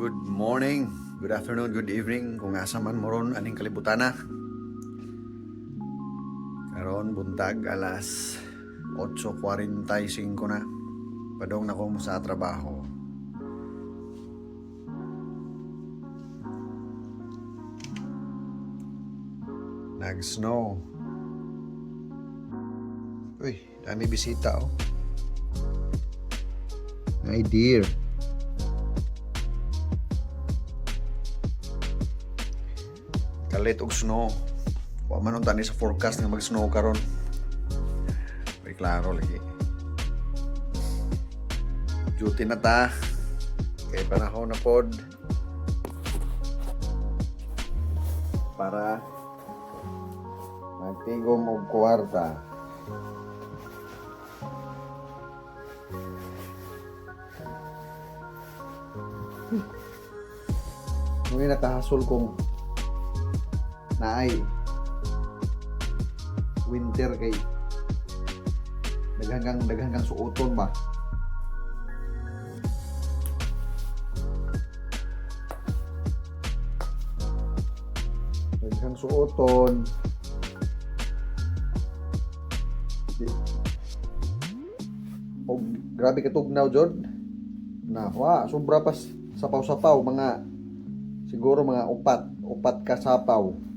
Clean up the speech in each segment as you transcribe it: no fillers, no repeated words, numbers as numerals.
Good morning, good afternoon, good evening kung asa man mo ron aning kalibutana. Karon buntag, alas 8:45 na. Padong na ko mo sa trabaho. Nag-snow. Uy, dami bisita oh. Ay dear. Kalit og snow. Wa man unta ni sa forecast nga mag-snow karon. May klaro lagi. Duty na ta. Kay panahon na pod para magtigom og kwarta. Ngayon nakahasol kong naay winter kay daghan kang suoton ba. Daghang suoton. Og grabe katugnaw jud. Na, wa, sobra pa sapaw-sapaw, mga siguro mga upat ka sapaw.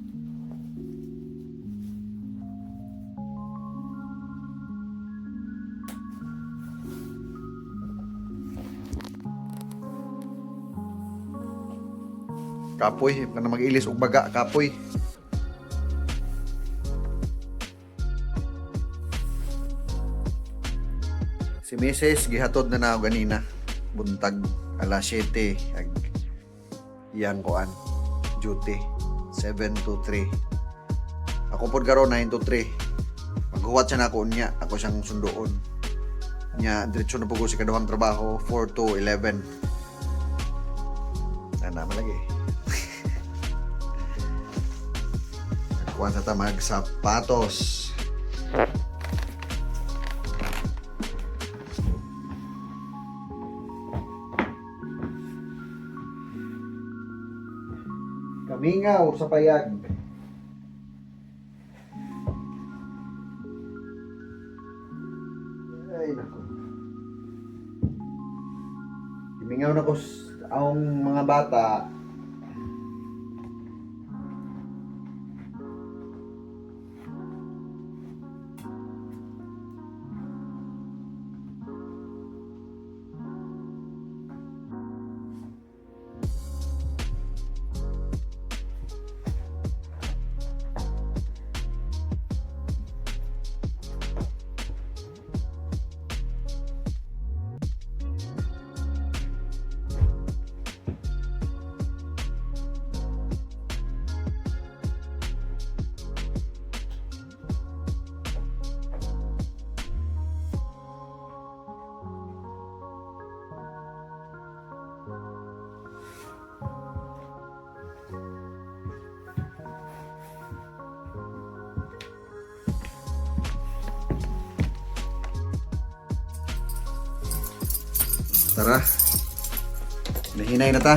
Kapoy, na mag-ilis og baga, kapoy. Si Mrs. gihatod na na ako ganina. Buntag, alas 7 ag iyang kuan duty 7 to 3. Ako pod karon 9 to 3. Maghuwat siya na ako unya, ako siyang sunduon. Nya diretso na po ko sa kaduhang trabaho 4 to 11. Ana man lagi. Kuan sa ta mag sapatos. Kamingaw sa payag. Ay, nako. Gimingaw na ko ang mga bata. Tara. Nahinay na ta.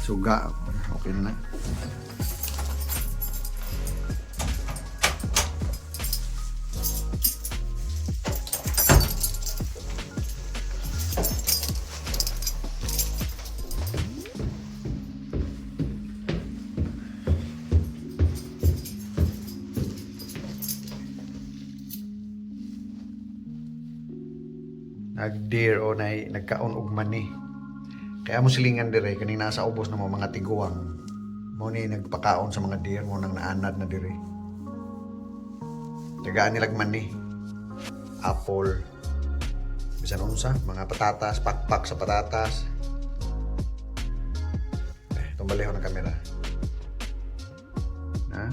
Suga. Okay na. Nag-deer o nay nagkaon og mani. Kaya mo silingan dire kaning nasa ubos ng mga tiguang. Mo ni nagpakaon sa mga deer mo nang naanad na dire. Tagaan nilag mani. Apple. Bisan unsa, mga patatas, pakpak sa patatas. Eh, tumbaliho ng kamera. Na?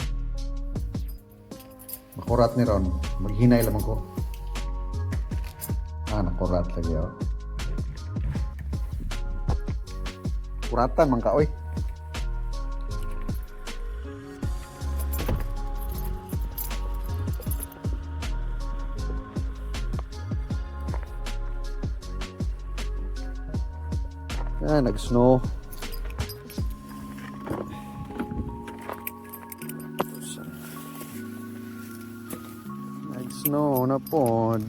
Makurat ni Ron. Maghinay lamang ko. Ah, nakurat lagi oh. Kuratan man ka oy. Ah, nag-snow. Nag-snow na pod.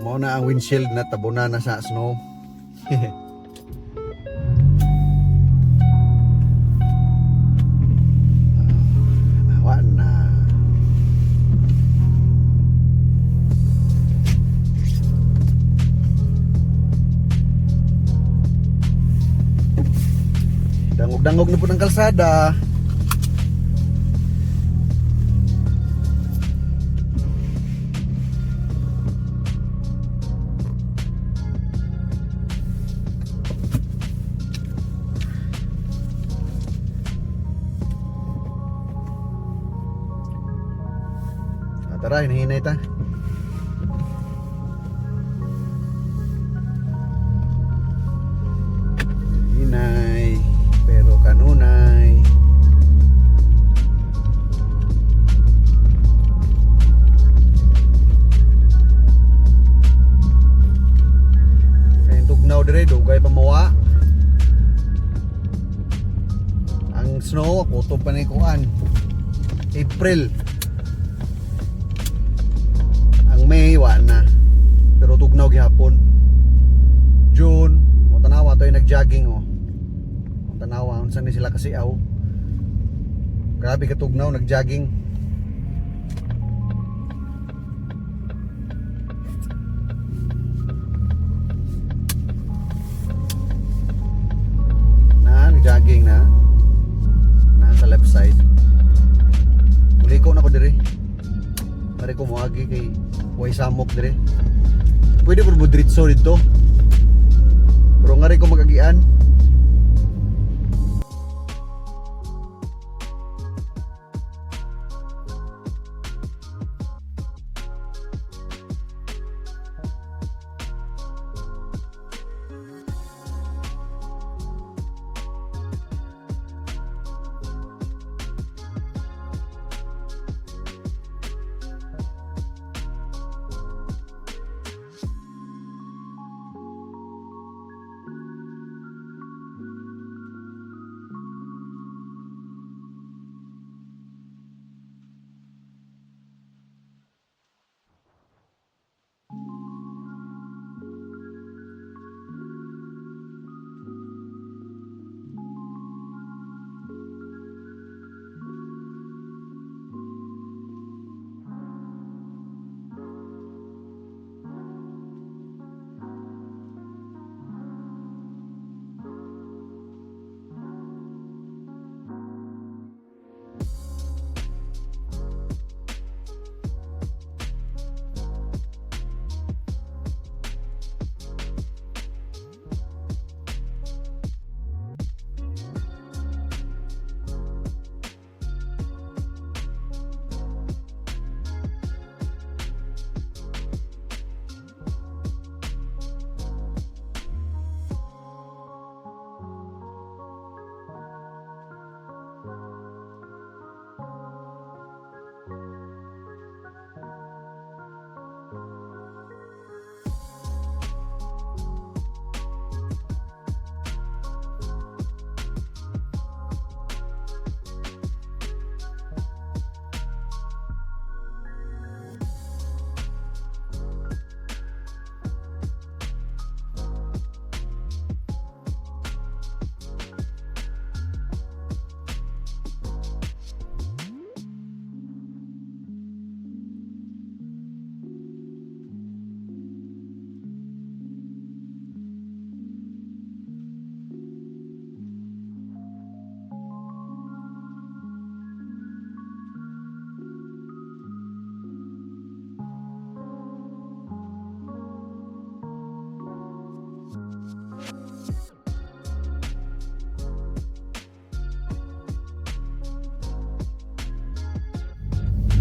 Mao na ang windshield na tabuna na sa snow. Awa na. Dangog-dangog na po ng kalsada. Ah, tara, hinahinay ta. Hinay, pero kanunay. Sa tugnaw dire, dugay pa mawa. Ang snow, kutob pa ni kuan. April. Ang May, wa na. Pero tugnaw gihapon. June, o tanawa to nag-jogging oh. O tanawa unsa ni sila kasi aw. Grabe katugnaw nag-jogging. Na, nag-jogging na. Na sa left side. Muliko na ko dire. Pare ko moagi kay way samok dire. Pwede po mo diretso dito. Pero nga rin ko magagian.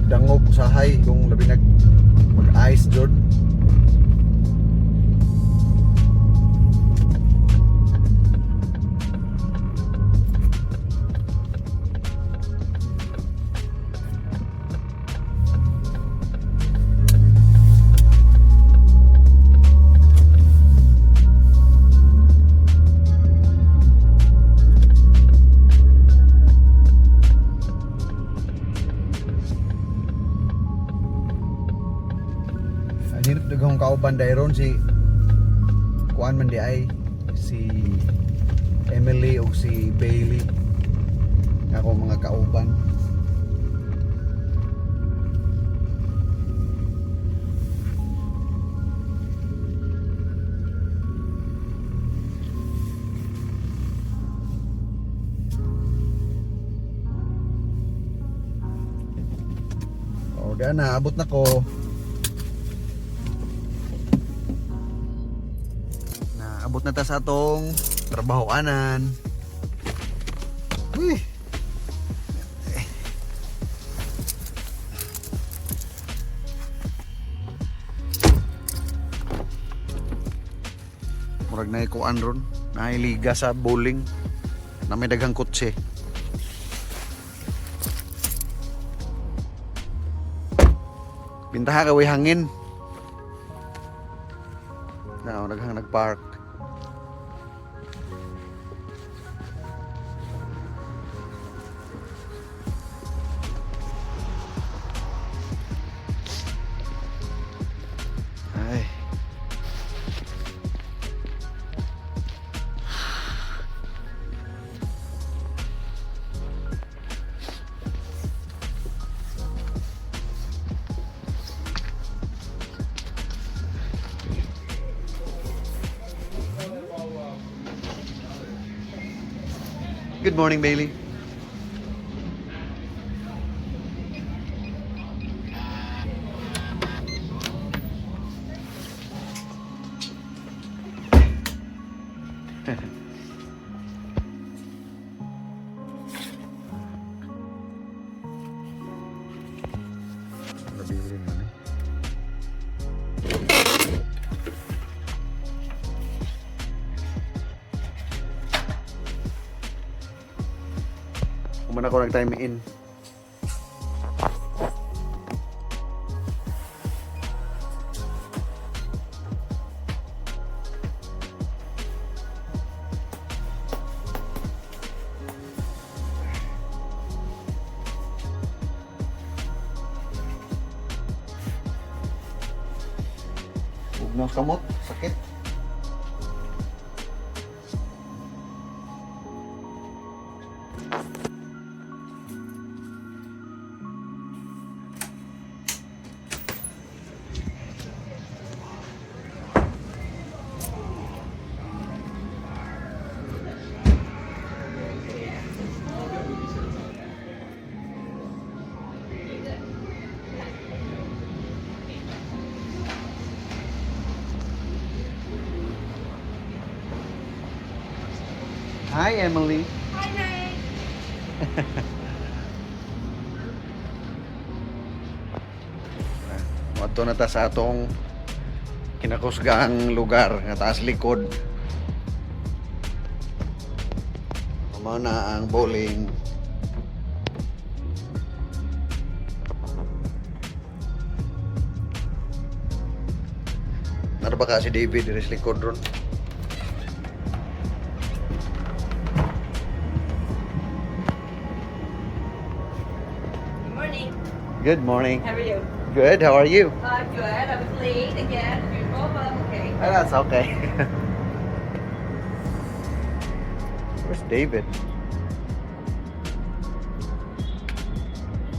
Dangog usahay kung labi nag mag-ice jud. kauban dairon si kuan man di ay si Emily o si Bailey, ako mga kauban. O, daan na, abot na ko. Naabot na ta sa atong trabahoanan. Uy. Murag na ikuan ron. Nailiga sa bowling. Na may daghang kotse. Pintaha ka way hangin. Na, daghang nagpark. Ay. Good morning, Bailey. Nabilin man eh. Human ako nag-time in. Ugnaw sa kamot, sakit. Hi, Emily. Hi, Nate. Moadto na ta sa atong kinakusgaang lugar nga taas likod. Mao na ang bowling. Naro ba ka si David diri sa likod ron? Good morning. Good morning. How are you? Good, how are you? Good. I was late again, as usual, but I'm okay. Ah, that's okay. Where's David?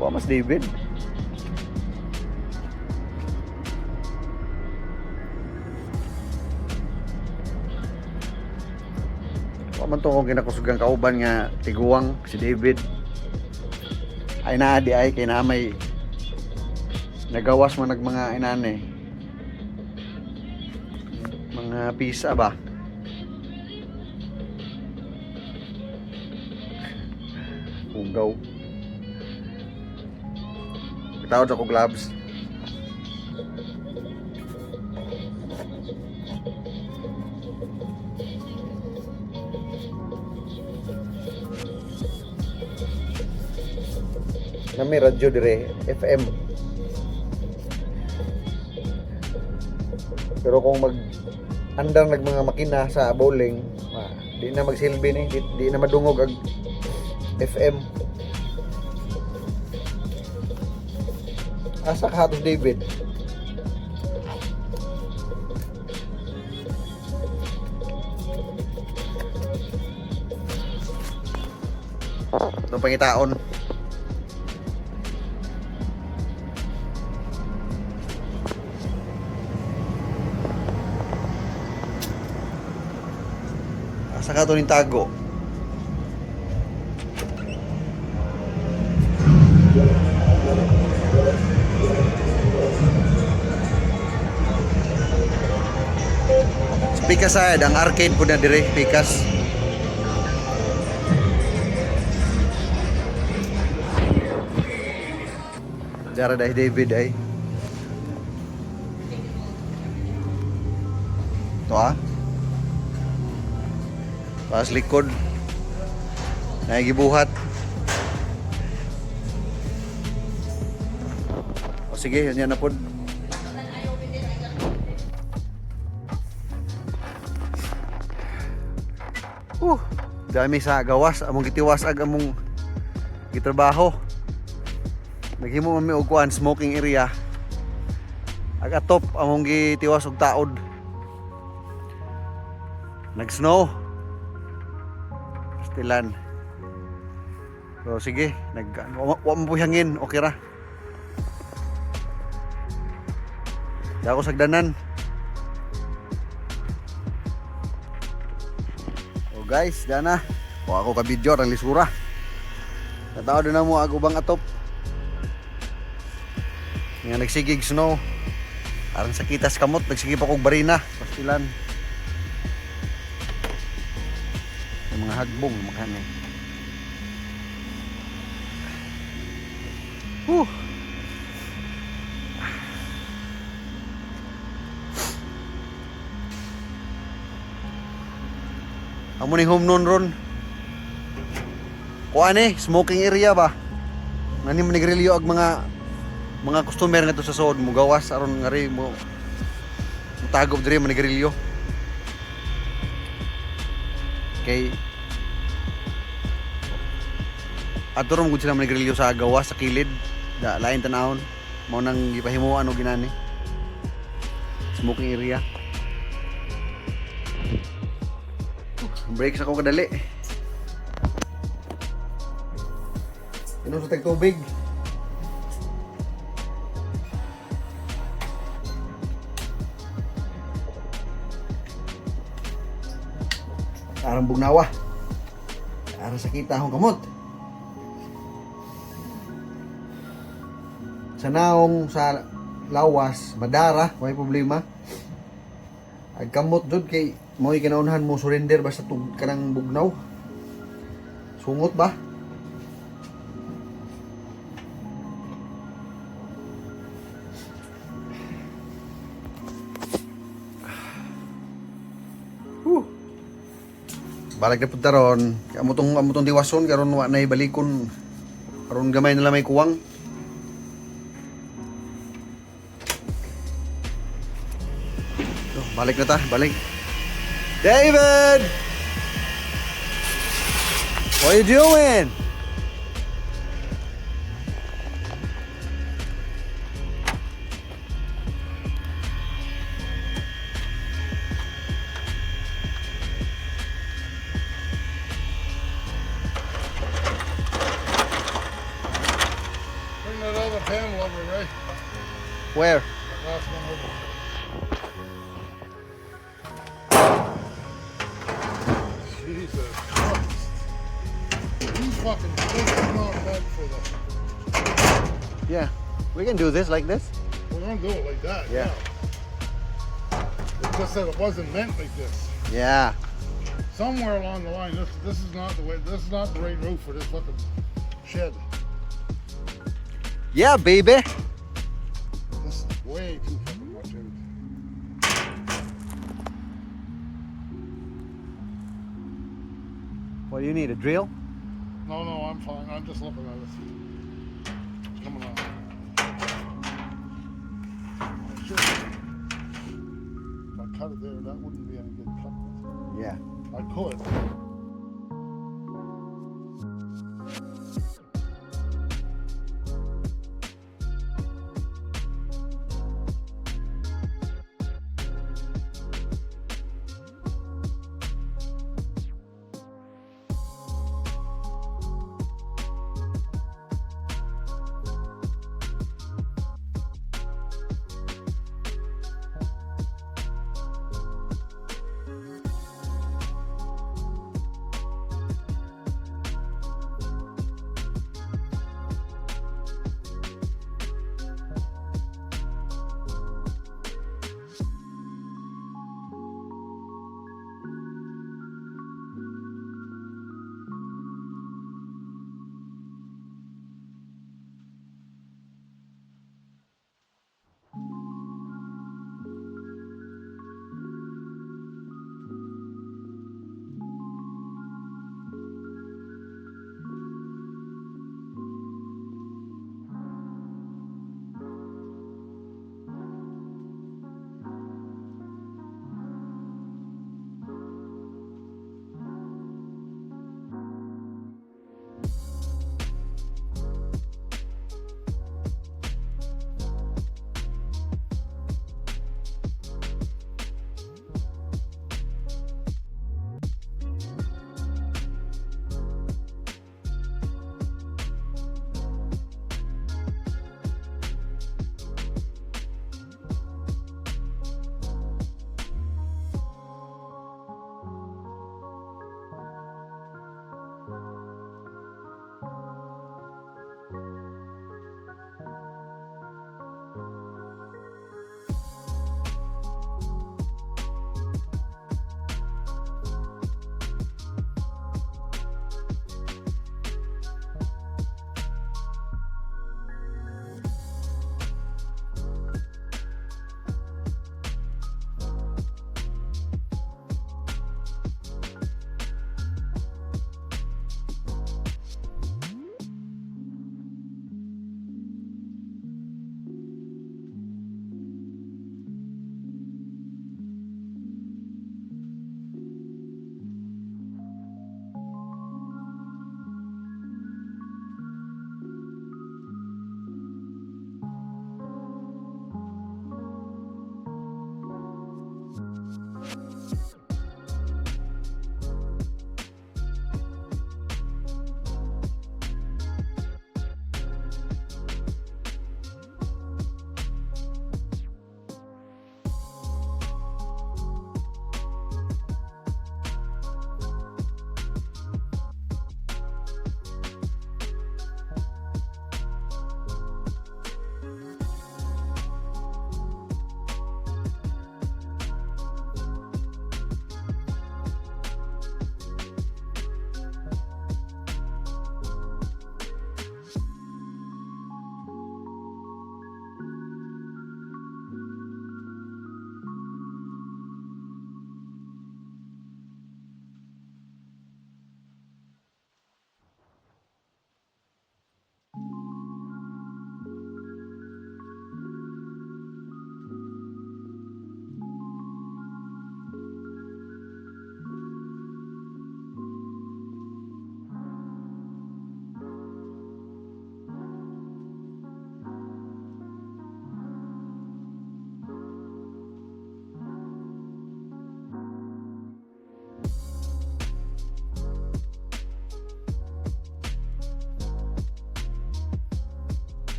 Wa mas David? Wa man to kung kinakusugang kauban nga tiguang si David. Ay naa di ay kay naa may nagawas man nag mga inane. Mga pisa ba? Ugaw. Tawad ako gloves. Nami radyo dire, FM. Pero kung mag andar nag mga makina sa bowling, di na magsilbi ni, di na madungog ang FM. Asa ka hatos David? Itong pangitaon. Asa ka to ning tago? Sa Pikas side, ang arcade po na dire, Pikas. Jara dahil David ay. Ito ah. Pas likod. Nagibuhat. O sige, yun yan na po. Dami sa gawas, among gitiwas ag among gitrabaho. Naghimo man mi og kuan smoking area. Ag atop among gitiwas og taod. Nag-snow. Pastilan. So sige, nag wa mo hangin, okay ra. Dako sagdanan. Oh guys, dana. O ako ka video ang lisura. Natao na mo ag ubang atop. Nga nagsigig snow. Aron sa kitas kamot, nagsige pa kog barina, pastilan. Yung mga hagbong makani. Whew. Amo ni home nun ron. Kuan eh, smoking area ba? Ngani man nigrilyo ag mga customer nga to sa sood mo gawas aron ngari mo tagob diri man nigrilyo. Kay ato ron gud sila manigrilyo sa gawas sa kilid da lain tanawon mao nang gipahimuan og ginani smoking area. Break sa ko kadali. Inom sa tagtubig. Arang bugnawa. Arang sakita akong kamot. Sa naong sa lawas, madara, may problema. Ag kamot jud kay mo'y kinaunhan mo surrender basta tug kanang bugnaw. Sungot ba? Whew. Balik na pud ron. Amo tong diwason karon wa nay balikon. Karon gamay na lang may kuwang. Oh, balik na ta, balik. David! What are you doing? Bring that other panel over, Ray. Where? That last one over. Jesus Christ. You fucking, this is not meant for the. Yeah. We can do this like this. We're gonna do it like that. Yeah. Yeah. It's just that it wasn't meant like this. Yeah. Somewhere along the line, this is not the way. This is not the right route for this fucking shed. Yeah, baby. This is way too fucking much out. What do you need? A drill? No, I'm fine. I'm just looking at it. It's coming on. I should. If I cut it there, that wouldn't be any good cut. Yeah. I could.